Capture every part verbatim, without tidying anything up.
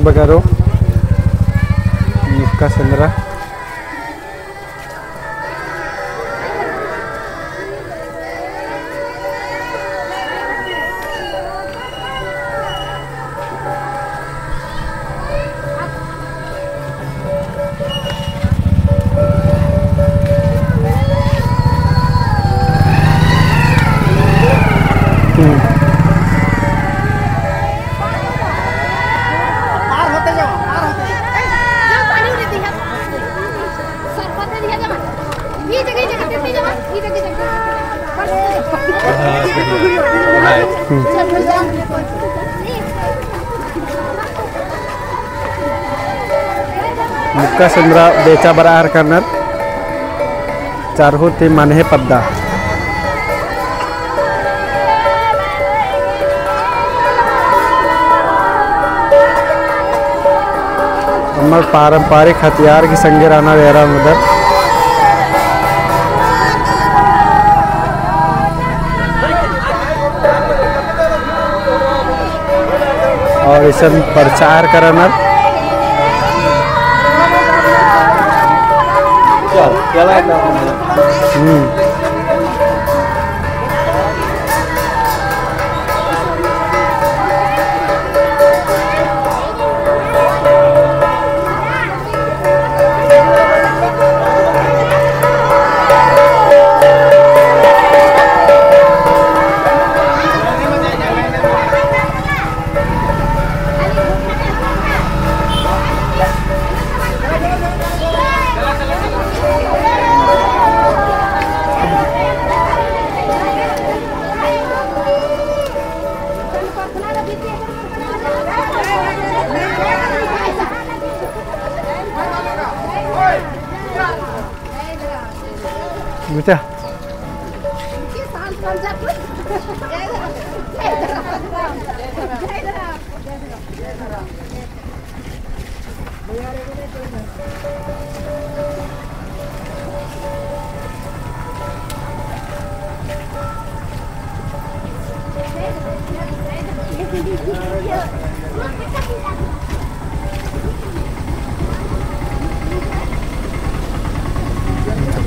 बगरो मुक्का सेंदरा। मुक्का सेंदरा बेचा बरआ हरकनर। चारहू ती मानहे पद्दा। हमार पारंपरिक हथियार की संगे रहना वेरा उधर। और इसन प्रचार करनर। हम्म।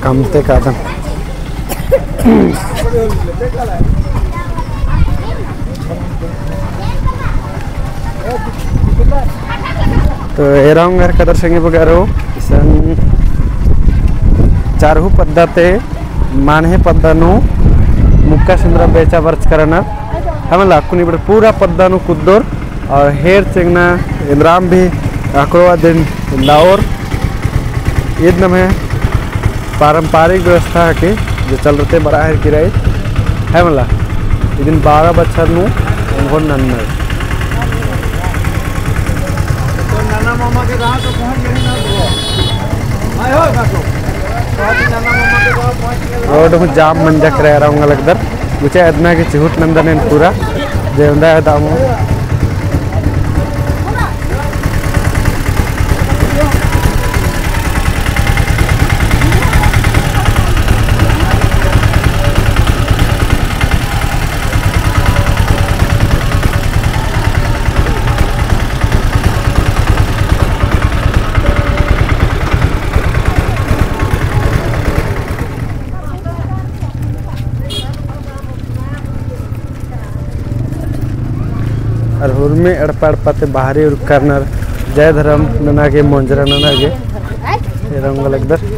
कमते कादन। तो एरा ओंगर कदर संगे बगरो इसन चारहू पद्दा ते मानहे पद्दा नू मुक्का सेंदरा बेचा बरचका रअनर। हमला अक्कुन इबड़ पूरा पद्दा नू कुद्दोर और हेर चेंगना एन्दराम भी अकड़ो अदिन लाओर। ईद नम्है पारंपरिक व्यवस्था हके, जो चलरते बरआ हेलरकी रई। है मला, इदिन बारह बछर नू ओंगोन नन्नर। तो नाना मामा के रहा तो पहुंच गए ना, ब्रो। आए हो, काको। तो अभी नाना मामा के रहा पहुंच गए। रोड हूँ जाम मंजा केरा रआ ओंगा लगदर। गुचा अदना के चिहुट नन्दन एन पूरा। जे उन्दा है दामो। और हुरमी एड़पा एड़पा ती बाहरी उरखा रअनर, जय धरम नना गे, मोंजरा नना गे, एरा ओंगा लगदर।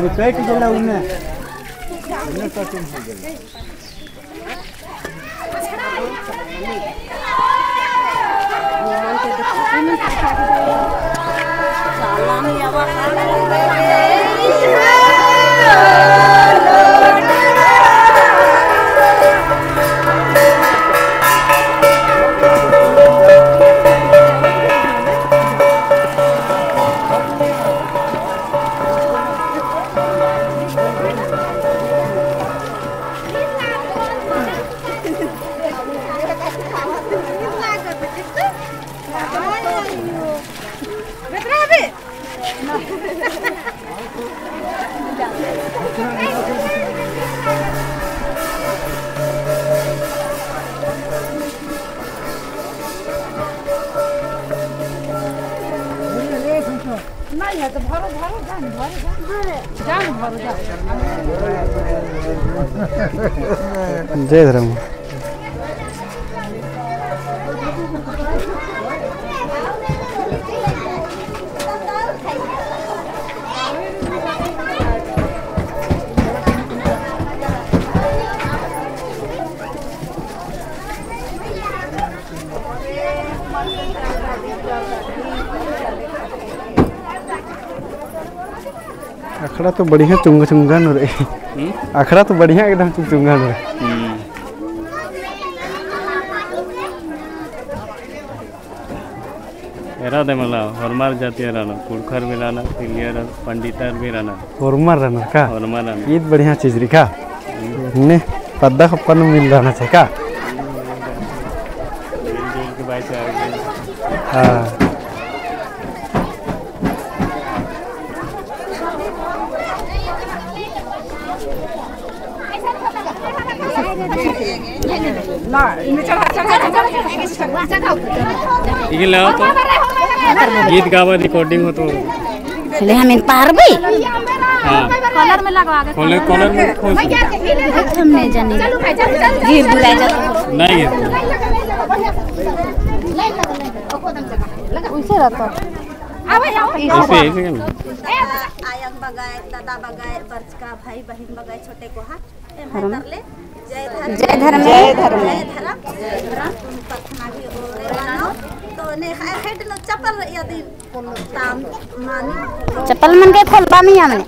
कैट गेला उन्ने। जय धर्म। अखड़ा तो बढ़िया चुंगा चुंगा नू रई। हम्म? अखड़ा तो बढ़िया एकदम चुंगा चुंगा नू रई। हम्म। एरा दे मला होरमर जातियर रअनर, कुँड़ुख़र भी रअनर, तेलियर, पंडितर भी रअनर। होरमर रअनर का? होरमर रअनर। ईद बढ़िया चीज रई का? हम्म। ने पद्दा खप्पा नू मिल रअना चाही का? मिलजुल के भाईचारा के। हाँ। इगे लाओ तो। गीत गावा recording हो तो। चले हम इन पार भी। हाँ। कॉलर में लगवा के। कॉलर, कॉलर में खोल सकते। हम नहीं जानी। गीत बुलाए जाते। नहीं है। उसे रखो। ऐसे, ऐसे क्या? आयंग बग्गे, दादा बग्गे, बरचका भाई बहिन बग्गे, छोटे कोहा। एम्है तरले जय धर्म। जय धर्म। जय धर्म। जय धर्म। प्रार्थना भी हो रहा है। तो ने हेड नू चप्पल यदि ताम मानी। चप्पल मन के खोलबा मिया मने।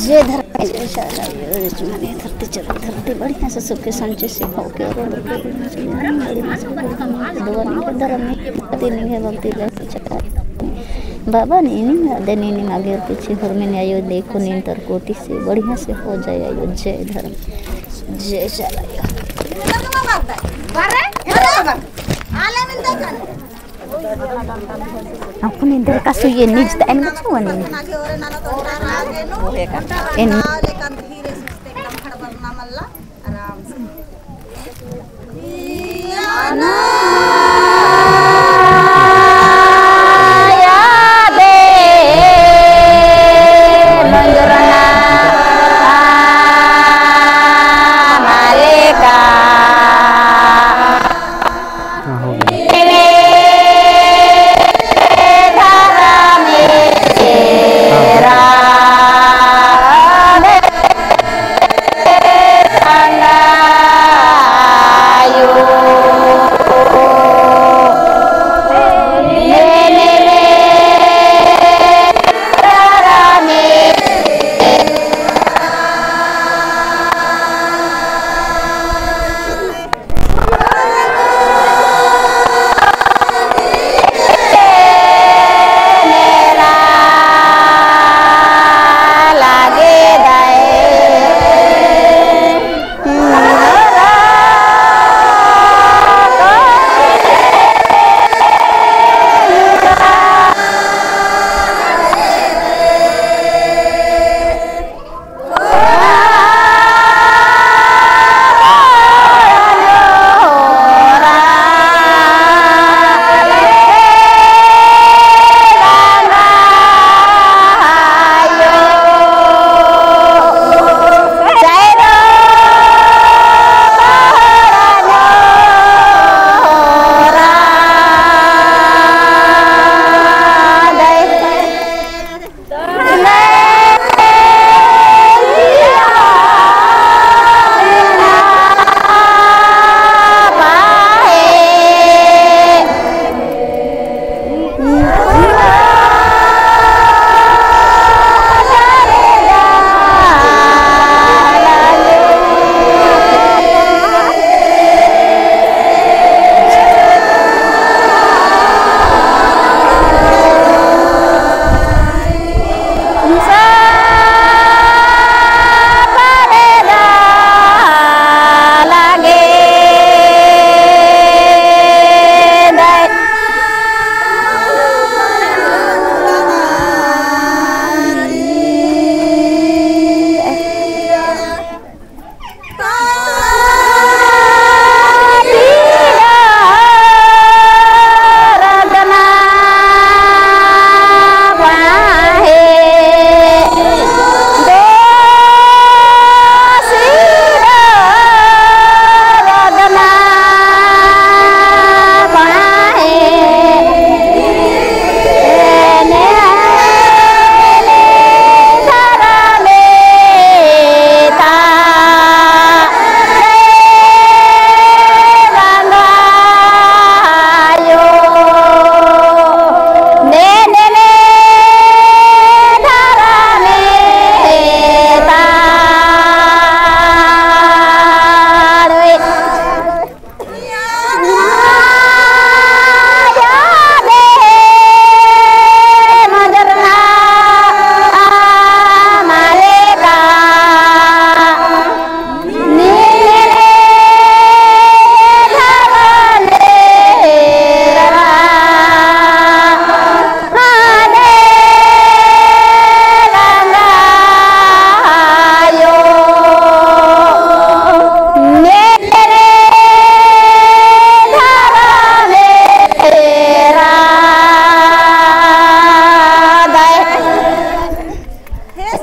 जय धर्म, जय शाला, जय मने धरती चलो, धरती बढ़िया से सुखे संचे से हो के और दुआ नहीं के धर्म नहीं, पति नहीं है, भक्ति जैसे चला। बाबा नीनिम आदे, नीनिम आगे और पीछे, होरमन आयो देखो, नीन तर कोटि से बढ़िया से हो जाए आयो। जय धर्म, जय शाला। अपन इधर का सुइए निज त एन बचुआ नहीं। एन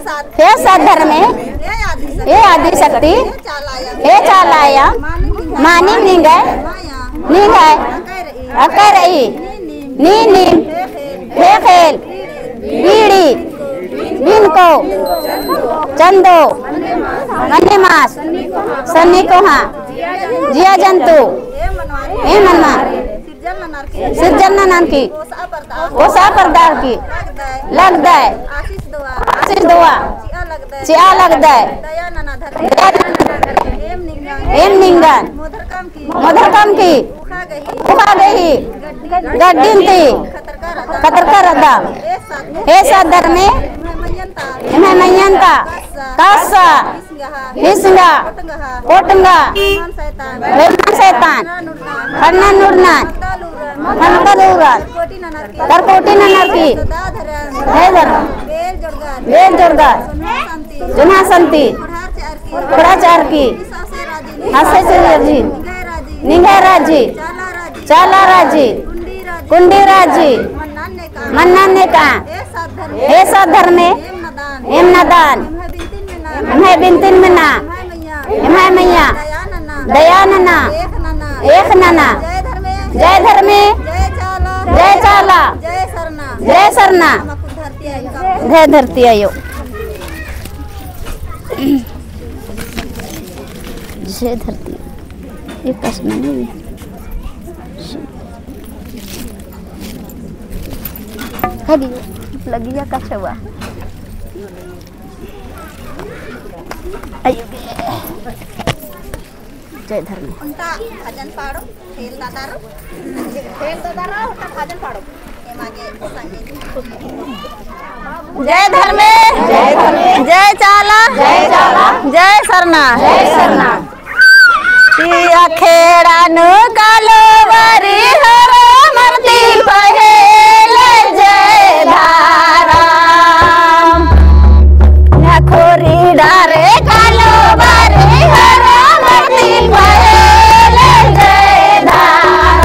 हे सत धर्मे, हे आदि शक्ति, हे चाला आयम, मानिम निंग्है, निंग्है अक्कय रई। नीनिम, हे ख़ेल, बीड़ी, बिनको, चंदो, मन्नेमास, सन्नी कोहा, जिया जंतु, हे मनवा, सिरजन ननर की, ओसा परदा की, लगदय, आशीष दुआ, चिआ लगदय, दया नना धरती, एम निंगन, मोधरकम की, उखा गही, गड्डिन ती, खतरका रअदम, हे सत धर्मे, एम्है मइय्यन ता, कस्सा, हिसंगा, कोटंगा, बेईमान सैतान, खन्ना नुड़ना, खनकलूरन, करकोटी ननर की, हे धर्म, बेल जोड़गर, जोन्हा संती, खोड़ा चारकी, हसे से राजी, निंग्है राजी, चाला राजी, कुंडी राजी, मन्ना नेका, हे सत धर्मे, एम नदान, एम्है बिनतिन मेना, एम्है मइय्याँ, दया नना, एख़ नना, जय धर्मे, जय चाला, जय सरना, जय धरती आयो। जय धरती। ये कस मने भी। है दी, लगी जा कछवा। आयो गे। जय धर्मे। उनका भजन पाड़ो, खेल दादारो। खेल दादारो, उनका भजन पाड़ो। जय धर्मे, जय चाला, जय सरना। ई अखेड़ा नू कालो बारी हरो मरती पहेल जय धाराम। नखोरी डारे कालो बारी हरो मरती पहेल जय धाराम।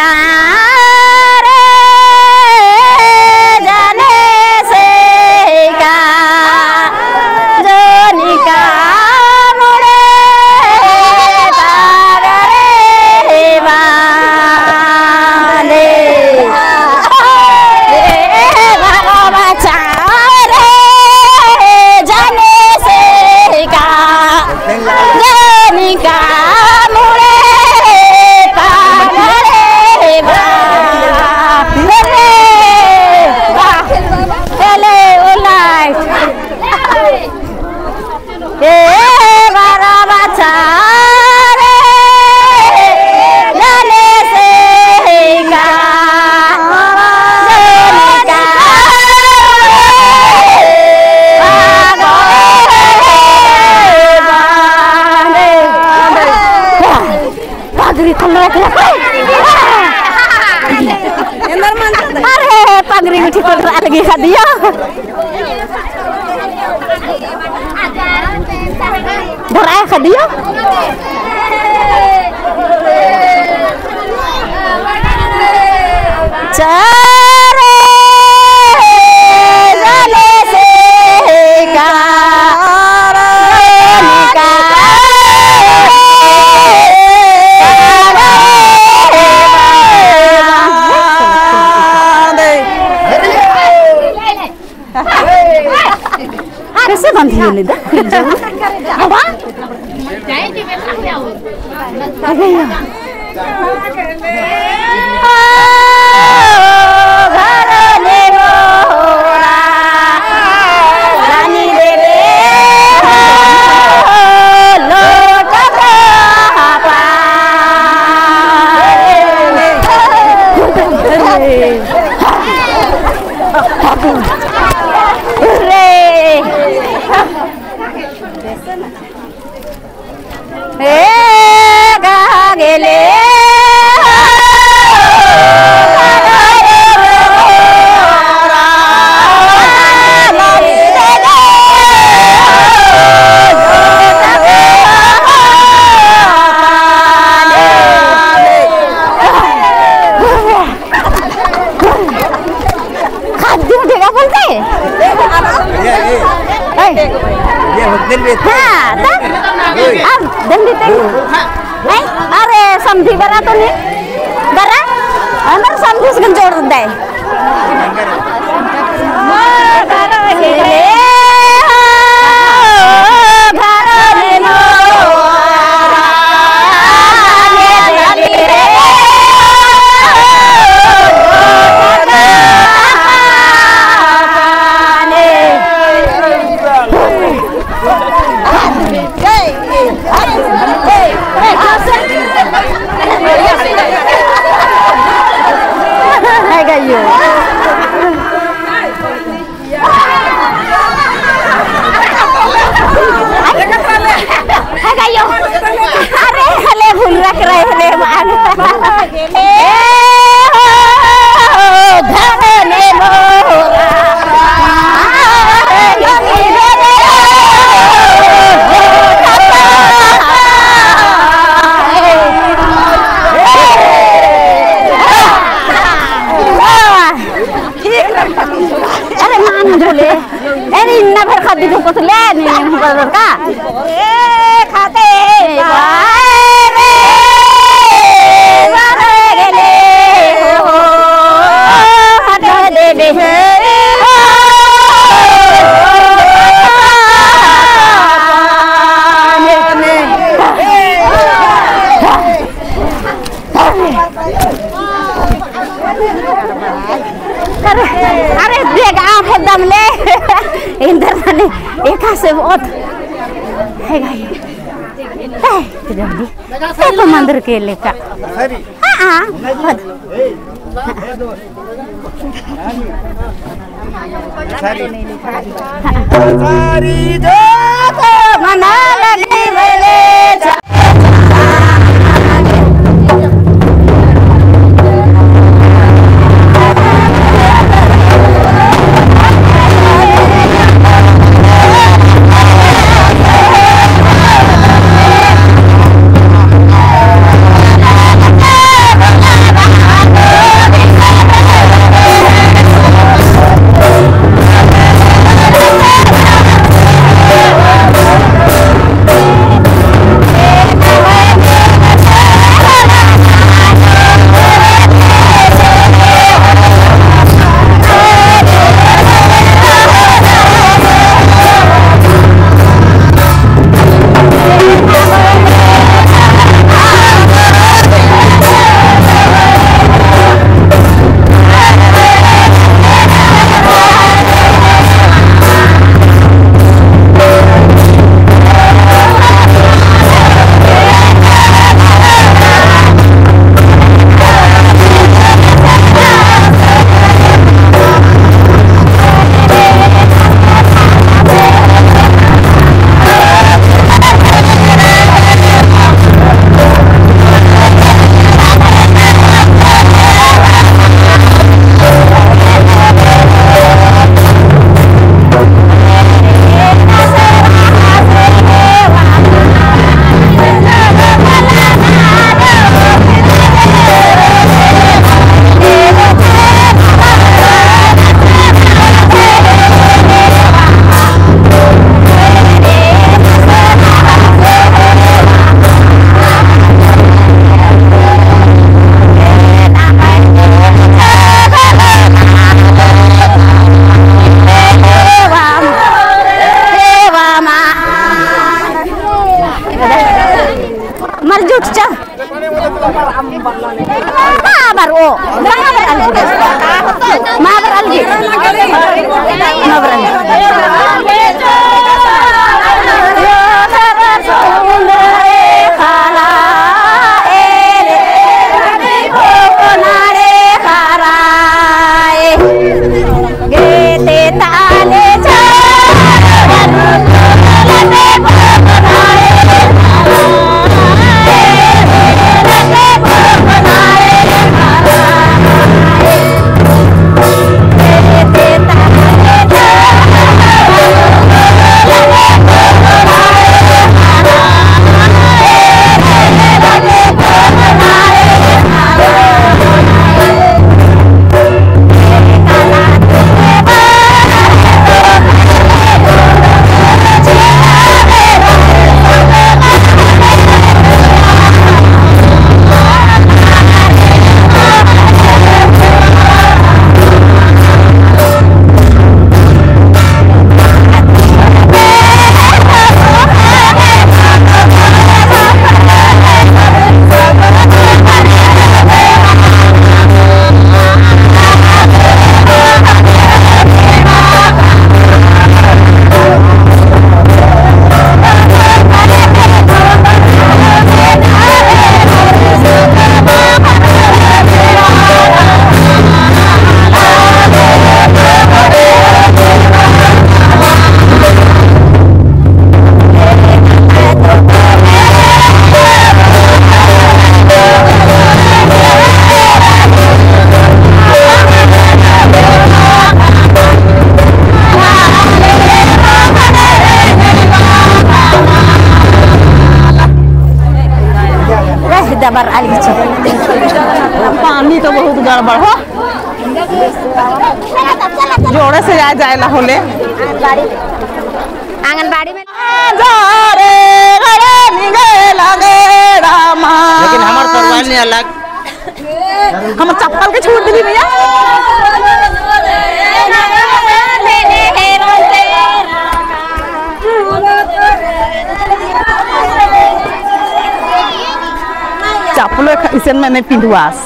अरे जाने से का, जोनी का मुड़े पागरे बांधे। ए बाबा चारे जाने से का, जनिका मुड़े पागले बा। पहले, पहले उलाई। ए बारा बछारे जाने से का, जनिका पागले बा। पगरी खोल रख ले। अरे, पगरी गुट्ठी खोल रख लगी खा दिया। धराया खा दिया। चारे जाने से का, का कैसे बंधी है निदा? हवा? अरे यार। खाद्य उठेगा बोलते? ये, ये। ऐ। ये होटल में थे। हाँ, तो? ओए। अब दंडी ते। ओए। ऐ, अरे, समधी बरा तो नहीं। बरा? हमर समधी से जोड़ दे। अरे, हले भुलरक रहे रे बान। ए हो, धने मोरा। अरे मान बोले, अरे इन्ना भर खादी को कुछ ले नहीं, नहीं भर का। ए खाते बारे, बारे गेले हो, हट दे दे। अरे, अरे, देख, आँख एकदम ले। इंदर नानी, एका से बहुत। है गाई। है, तो जल्दी। देखो मंदिर के लेका। हाँ, हाँ। सारी जात मना लगी रे। रो। मा बरअल गे। मा बरअल गे। मा बरअल गे। पानी तो बहुत गड़बड़ हो। जोरे से जाए, जाए ला होले। आंगनबाड़ी में। लेकिन हमार सरवाल नहीं अलग। हमर चप्पल के छूट दिली भैया। चप्पलो इसन मने पिंधुआस।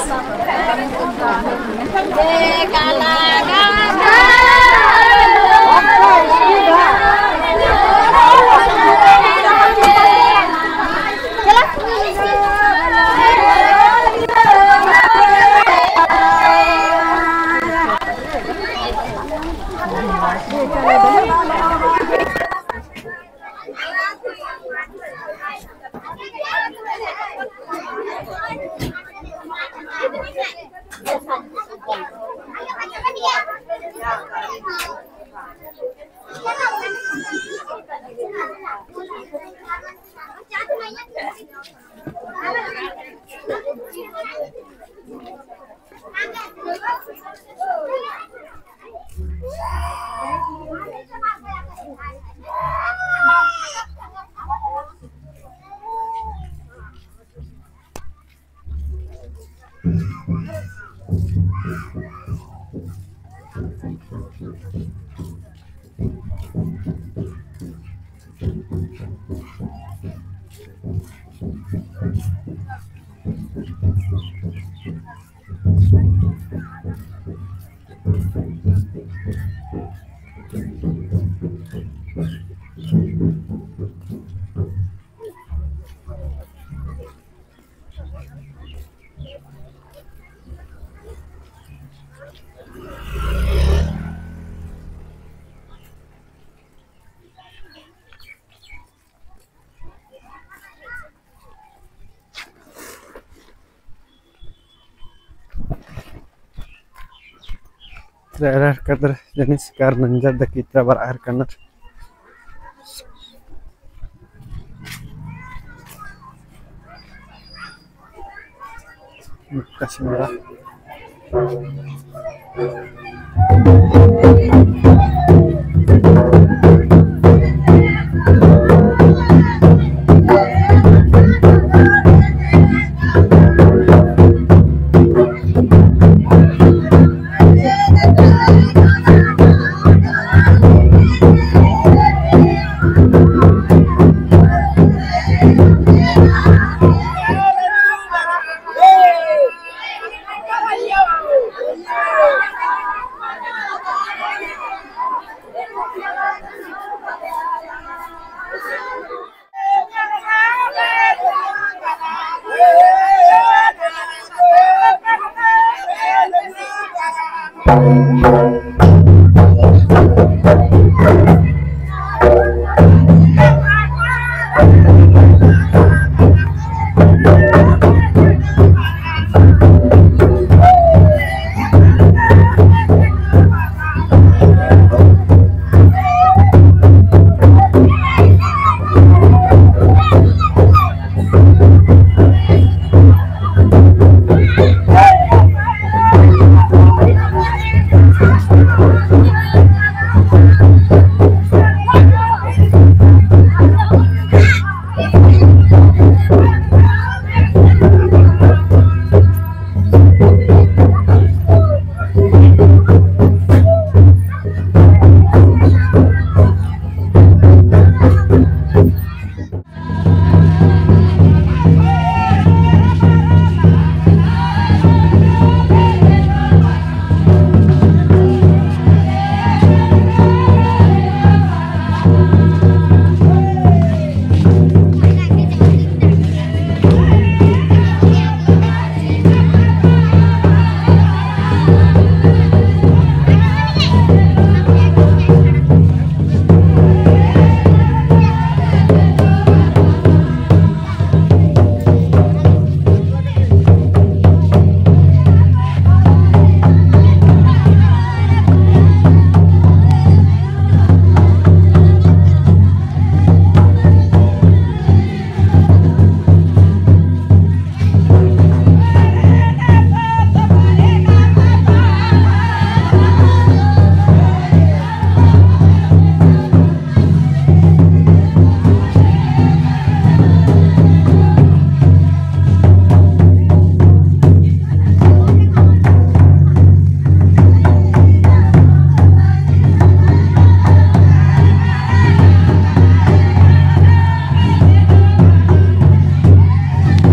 एरर कदर जनिस कार नंजर दकित्रा बर आर कनर।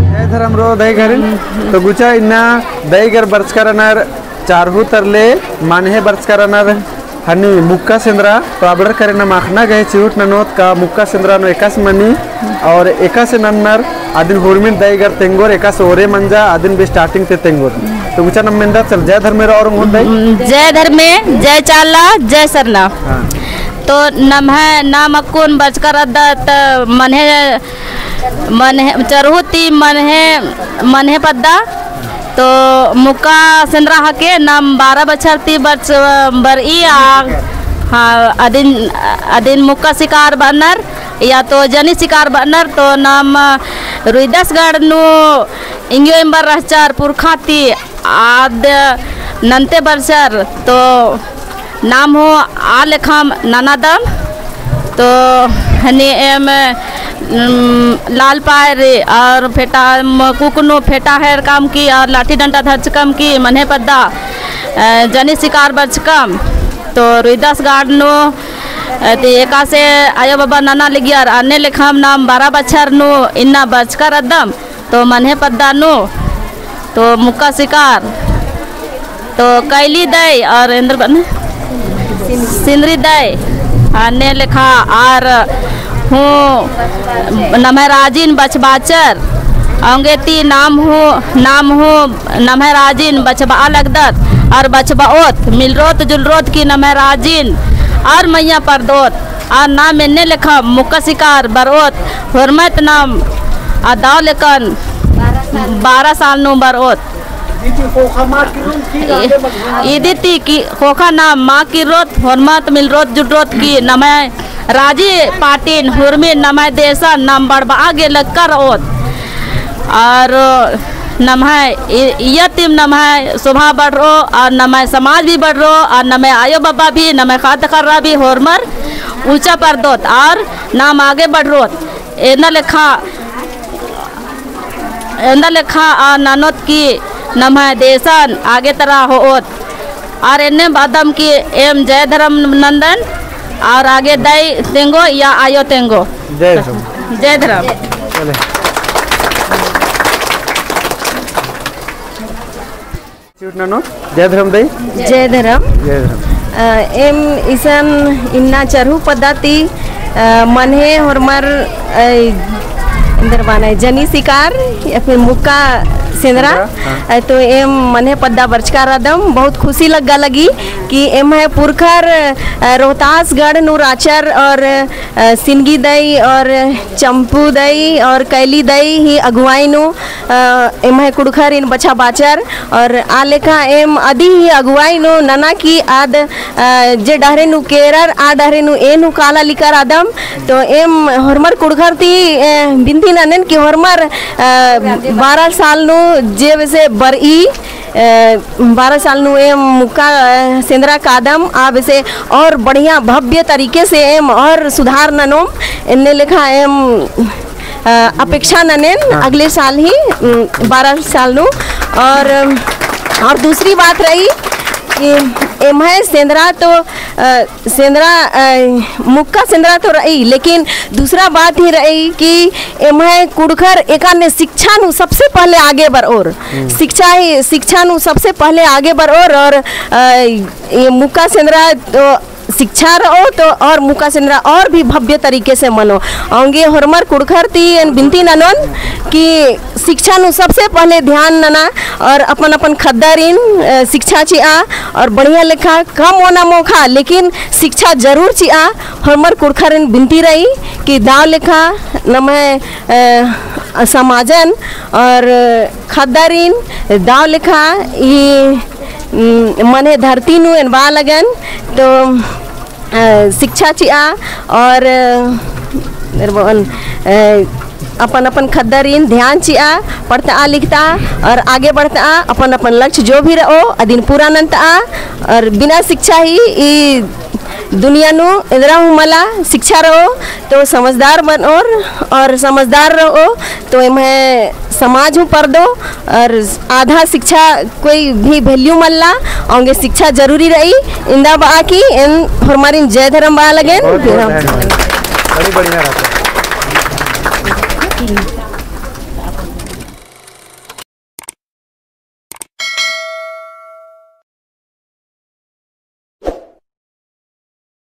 जय धरम रो दईगर। तो गुचा इन्ना दईगर बरचका रअनर चारहू तरले मन्हे बरचका रअनर हनी मुक्का सेंदरा। तो आबड़र करे नम अख़ना गे चिहुट ननोत का मुक्का सेंदरा नू एकासे मनी और एकासे नन्नर अदिन हुरमिन दईगर तेंगोर एकासे ओरे मंजा अदिन भी starting ते तेंगोर। तो गुचा नम मेंदा चल जय धर्मेर और ओंगोन दई। जय धर्मे, जय चाला, जय सरना। हाँ। तो नम्है नाम अक्कुन बरचका रअदत मन्हे, मन्हे, चरहू ती मन्हे, मन्हे पद्दा। तो मुक्का सेंदरा हके नाम बारह बछर ती बरच-, बरई आ, हाँ, अदिन, अदिन मुक्का शिकार बअनर, या तो जनी शिकार बअनर, तो नाम रुइदासगढ़ नू इंग्यो एम्बर रहचर पुरखा ती आद नन्ते बरचर, तो नाम हूँ आ लेखम ननादम। तो हनी एम, उम, लाल पायर और फेटा, म, कुकनू फेटा हेरकम की और लाठी डंडा धरचकम की मन्हे पद्दा, अ, जनी शिकार बरचकम। तो रुइदासगढ़ नू, अ, ती एकासे आयो बाबा नना लगियर, अन्ने लेखम नाम बारह बछर नू इन्ना बरचका रअदम। तो मन्हे पद्दा नू, तो मुक्का शिकार, तो कैली दई और एन्देर बअनर सिंदरी दई, अन्ने लेखा और हूँ नम्है राजिन बछबाचर, औंगे ती नाम हूँ, नाम हूँ नम्है राजिन बछबआ लगदत और बछबओत, मिलरोत जुलरोत की नम्है राजिन और मइय्याँ परदोत। आ नाम एन्ने लेखा मुक्का शिकार बरओत, होरमत नाम आ दव लेकन बारह साल नू बरओत। इदी ती की ख़ोख़ा नाम मा किर्रोत, होरमत मिलरोत जुड़रोत की नम्है राजी पाटिन हुरमिन नम्है देशन नाम बढ़बआ गे लक्का रओत। और नम्है इ-, इय्या तिम नम्है शोभा बढ़रओ और नम्है समाज भी बढ़रओ और नम्है आयो बाबा भी, नम्है ख़द्द ख़र्रा भी होरमर ऊँचा परदोत और नाम आगे बढ़रओत। एन्दा लेखा, एन्दा लेखा आ ननोत की नम्है देशन आगे तरा होओत। और एन्ने बअदम की एम जय धरम नन्दन और आगे दई तेंगो या आयो तेंगो। जय धरम। जय धरम। चले। चिहुट ननोत, जय धरम दई। जय धरम। जय धरम। अ, एम इसन इन्ना चरहू पद्दा ती, अ, मन्हे होरमर, अ, एन्देर बअनर जनी शिकार या फिर मुक्का सेंदरा, सेंदरा, हाँ। अ, तो एम मन्हे पद्दा बरचका रअदम, बहुत खुशी लग्गा लगी कि एम्है पुरखर, अ, रोहतासगढ़ नू राचर और, अ, सिनगी दई और चंपू दई और कैली दई ही अगुवाई नू, अ, एम्है कुँड़ुख़रिन बछाबाचर और आ लेखा एम अदी ही अगुवाई नू नना कि आद, अ, जे डहरे नू केरर, आ डहरे नू एन हूँ काला लिकर आदम। तो एम होरमर कुँड़ुख़र ती, अ, बिनती ननेन कि होरमर, अ, बारह साल नू जे बेसे बरई, अ, बारह साल नू एम मुक्का, अ, सेंदरा कादम, आ बेसे और बढ़िया भव्य तरीके से एम और सुधार ननोम, एन्ने लेखा एम, अ, अपेक्षा ननेन हाँ। अगले साल ही, उम, बारह साल नू। और, अम, और दूसरी बात रही कि एम्है सेंदरा तो, अ, सेंदरा, अ, मुक्का सेंदरा तो रही, लेकिन दूसरा बात ही रही कि एम्है कुँड़ुख़र एकाने शिक्षा नू सबसे पहले आगे बरओर। हम्म। शिक्षा ही, शिक्षा नू सबसे पहले आगे बरओर और, अ, ये मुक्का सेंदरा तो शिक्षा रओ तो और मुक्का सेंदरा और भी भव्य तरीके से मनो। औंगे होरमर कुँड़ुख़र ती एन बिनती ननोन कि शिक्षा नू सबसे पहले ध्यान नना और अपन अपन ख़द्दारिन, अ, शिक्षा चिआ और बढ़िया लेखा कम ओना मोख़ा लेकिन शिक्षा जरूर चिआ। होरमर कुँड़ुख़रिन बिनती रई कि दव लेखा नम्है, अ, समाजन और ख़द्दारिन दव लेखा ई, उम, मन्हे धरती नू एन बआ लगन तो अ, शिक्षा चिआ और, अ, अपन, अपन ख़द्दारिन ध्यान चिआ, पढ़तआ लिखतआ और आगे बढ़तआ, अपन अपन लक्ष्य जो भी रओ अदिन पूरा नन्तआ। और बिना शिक्षा ही ई दुनिया नू एन्दरा हूँ मला। शिक्षा रओ तो समझदार बनओर और समझदार रओ तो एम्है समाज हूँ परदो। और आधा शिक्षा कोई भी value मल्ला, औंगे शिक्षा जरूरी रई। इन्दा बआ कि एन होरमारिन जय धर्म बआ लगेन। बहुत, बहुत धन्यवाद। बड़ी बढ़िया रहता है।